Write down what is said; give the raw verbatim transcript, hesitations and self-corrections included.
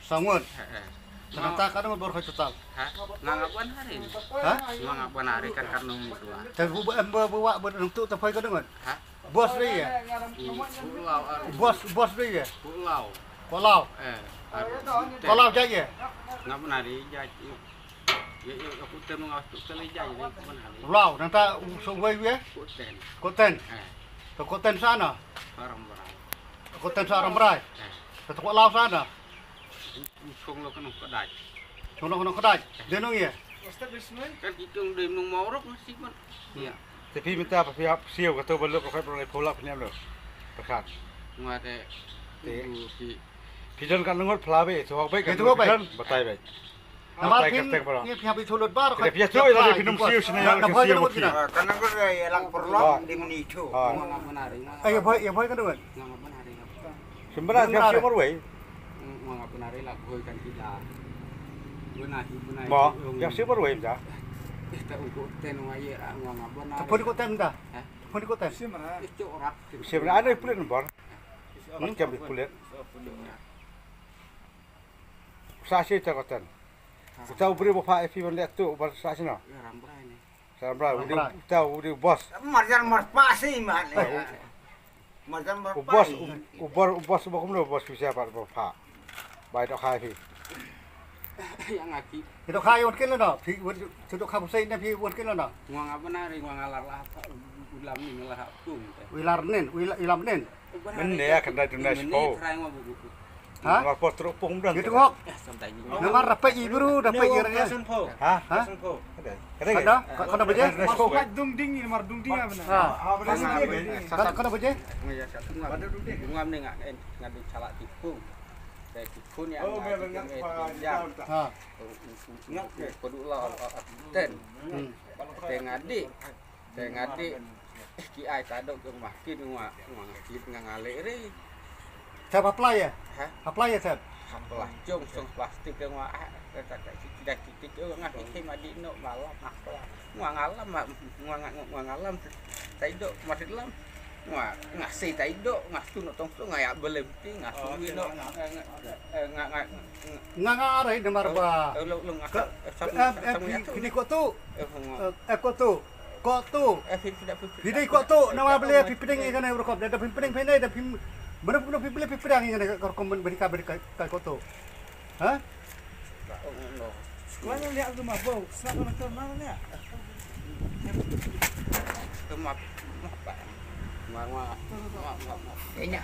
Saw ngut. Te nangta katno ngut bor khoi total? Ha? Nga nga ban hari. Ha? Nga nga ban hari kan katno ngut dua. Te bu em bu bu wa bu nang tu te khoi katno ngut? Ha? Bos dei ya? Bos, bos dei ya? Kulau. Kulau. Eh, kulau jai ya? Nga ban hari jai. Ya, ya, aku temu ngau tu kali jai ni ban hari. Kulau, nangta so wei wei? Koten. Koten. Eh. Te koten sana? Arambrai. Koten sa Arambrai. Eh. Te kulau sana? Chong lo kano kadai. Chong lo kano kadai. Denong ye. Kan kitung de nung mau rok masih man. Ya. Te phi mynta phi hap siew kato ba lok ka khoi pynlong pholak phi niam lo. Pakat. Ngwa te. Te. Phi don kan ngot phla be to hok be kan. Batai be. Namar phi phi hap ithulut bar. Phi hap ithulut bar phi num siew sini ya siew. Kan ngot ya lang perlu di meni itu. Ayo boy, ya boy kan ngot. Sembra phi hap siew marwei. Mo, phi hap siew marwei mynta. Tepun ko tem da. Tepun ko tem. Sembra ada pulit nembor. Macam pulit. Sa siew ta koten. Uta u briew ba pha ïa phi ban leh tu ba sa sino. Sa Rambrai. Uta u dei u bos. Marjan marpa si ma ne. Marjan marpa. U bos, u bor u bos ba kumno u bos phi sia pat ba pha. Bai dok hai phi. Yang aki. Dok hai won kin lo no. Phi won dok hai phi won kin lo no. Ngwa nga benar ngwa nga lar lah. Ulam ni lah pung. Wilar nen, wilam nen. Mende ya kan dah jenis ko. Ha? Mar pot truk pung dah. Gitu kok. Namar dapat ibru, dapat iranya. Ha? Ha? Kada? Kada baje? Mas mat dung ding ni mar dung ding apa na? Ha. Kada baje? Ngam ni ngak ngadu chala tipung. Saya tipung ya. Ha. Kodu la ten. Tengah di. Te ngadi ki ai ta dok jong makin ngwa ngwa ngakit nga ngale ri. Sep apply ya? Ha? Apply ya sep? Apply jong jong plastik jong ngwa ah ta ta ta ki da ki ki jong nga ki ki madi no malam apply. Ngwa ngalam ngwa ngwa ngalam. Tai dok madi lam. Ngwa ngasi tai dok ngasu no tong su ngaya belem ti ngasu no. Nga nga are namar ba. Lo lo ngaka. Kini ko tu. Eh, ko tu. Ko tu. Phi dei ko tu, nawa bele phi pdeng ïa kane rukom, da phi pdeng phi ne da phi, mana phi pdeng phi pdeng ïa kane ka rukom, beri ka beri ka ko tu. Ha? Sekolah ni lihat tu mah bau, sekolah kena kena mana ni? Tu mah, mah, mah, mah, mah, mah. Ini.